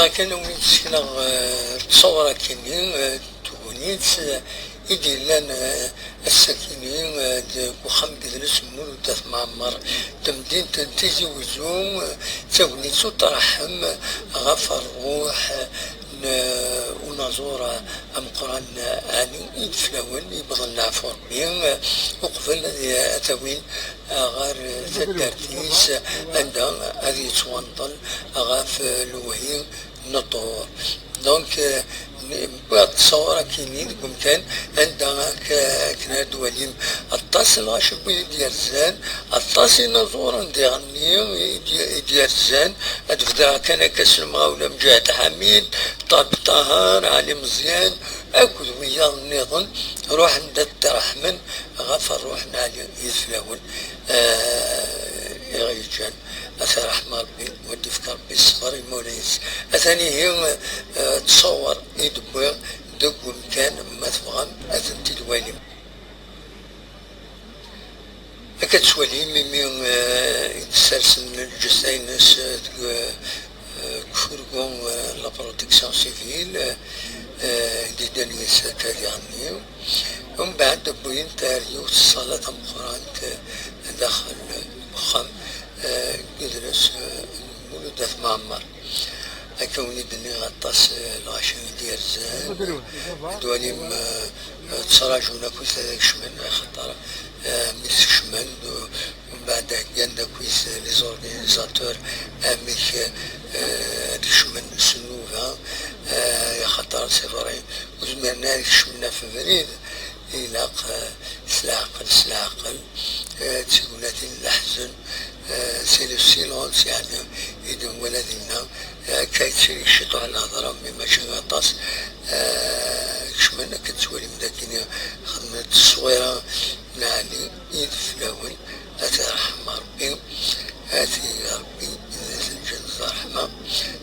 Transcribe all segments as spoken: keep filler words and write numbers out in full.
Akken umi d-sekneɣ, eh, ttṣawra-kini, eh, d tegnit, eh, i d-yellan, eh, ass-akini, eh, deg uxxam n yidles n Mulud At Mɛemmer, tamdint n Tizi Wezzu, eh, d tagnit ur tṛeḥḥem ɣef ṛṛuḥ, eh, n, eh, unaẓur, eh, ameqqran, eh, ɛni i d fell-awen yewwḍen leɛfu Ṛebbi, eh, uqbel ad, ad t-awin, eh, ɣer, eh, taddart-is, eh, anda ad yettwanṭel ɣef, eh, lewhi n ṭṭuhur. Donc, euh, n-, wwiɣ-d ttṣawra-kini deg umkan anda ak-, akken ad d-twalim aṭas n lɣaci n wid i d-yerzan, aṭas inaẓuren diɣenni i d-, i d-yerzan. Ad d-bedreɣ kan akka s lemɣawla Mǧahed Ḥamid, Ṭaleb Ṭaher, Ɛli Meẓyan, akked wiyaḍ nniḍen, ruḥen-d ad d-ṛeḥmen ɣef ṛṛuḥ n Ɛli Ideflawen, eh, i ɣ-yeǧǧan. Ata ṛṛeḥma Ṛebbi, u ad d-ifk Ṛebbi ṣṣber i imawlan-is. Atan ihi, eh, ttṣawar i d-wwiɣ deg umkan, ma tebɣam ad tent-id-twalim. Akka d-twalim imi, eh, i d-ssersen lǧetta-ines, eh, deg, eh, deg ufurgu, eh, n la protection civile, eh, i d-iddan yis akka diɣenni. Umbeɛd wwin-t ar yiwet ṣṣala tameqqrant, eh, daxel n uxxam, eh, n yidles, eh, n Mulud At Mɛemmer. Akka wen-id-nniɣ aṭas, eh, lɣaci i d-yerzan. Ad twalim, eh, eh, ttraǧun akkit ad kecmen, axaṭer, eh, mi skecmen, eh, umbeɛd heggan-d akkit les organisateurs amek, eh, ad kecmen s nnuba, eh, axaṭer c'est vrai, ur zmiren ara ad kecmen ɣef ubrid. Ilaq, eh, s leɛqel, s leɛqel, eh, d tignatin n leḥzen, eh, c'est le silence, yeɛni, i d-nwala dinna, eh, akka yettili ciṭuḥ lhedra, mi mačči aṭas, eh, kecmen, akken tettwalim dagi, xedmen-d tteswira n Ɛli, i d fell-awen, ad t-yerḥem Ṛebbi, ad t-yerr Ṛebbi, ad t-yeǧǧ d ṛṛeḥma,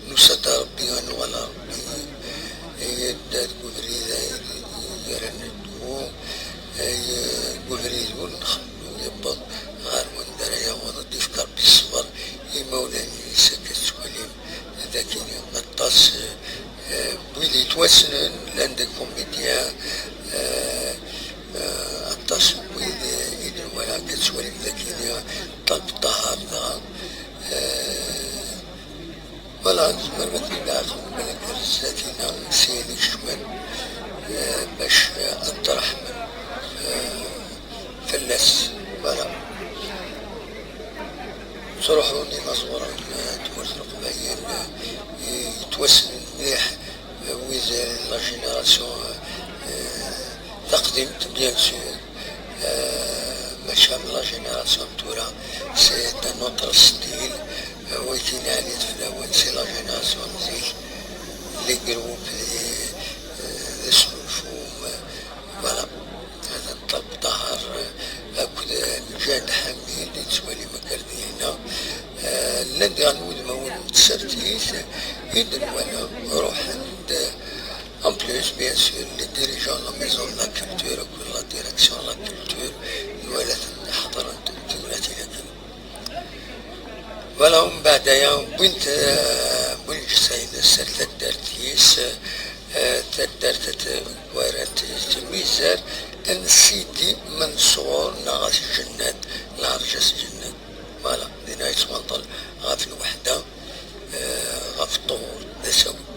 nusa-d Ṛebbi, ad nuɣal Ṛebbi, yedda deg ubrid ay d-yerran ddwu, ay, deg ubrid ur nxellu yewweḍ ɣer wanda ara yaweḍ, ad d-ifk Ṛebbi ṣṣber i imawlan-is, akka tettwalim dagi aṭas, eh, n wid yettwassnen, llan des comédiens, eh, eh, aṭas n wid, eh, i d-nwala, akka tettwalim dagi, Ṭaleb Ṭaher, dɣa, eh, Voilà, nezmer ad t-nid-nɛaqeb, balak ar zdat-ina, syin i kecmen, eh, bac, eh, ad ṭṭreḥmen, eh, fell-as. Voilà. Ttruḥun inaẓuren, eh, n tmurt n Leqbayel, eh, yettwassnen mliḥ, eh, wid, eh, la génération, eh, taqdimt, bien sûr. Euh, mačči am la génération n tura, c'est un autre style. Euh, wagi n Ɛli Ideflawen, c'est la génération n zik, les groupes, les, euh, d asnulfu, euh, voilà. Hada Ṭaleb Ṭaher, euh, akked, euh, Mǧahed Ḥamid, i tettwalim akka ar dihina. Euh, llan diɣen wudmawen n tsertit i d-nwala ruḥen-d. En plus, bien sûr, les dirigeants de la Maison de la Culture akked la direction de la Culture, nwala-ten ḥeḍren-d tegnatin-agi. Voilà, umbeɛd aya, wwin-t, eh, wwin lǧetta-ines ar taddart-is, eh, taddart ad t-, wara t-, mizar n Sidi Menṣur neɣ At Ǧennad, lɛerj At Ǧennad. Voilà, dinna yettwanṭel ɣef lweḥda, eh, ɣef ṭṭuhur d asawen.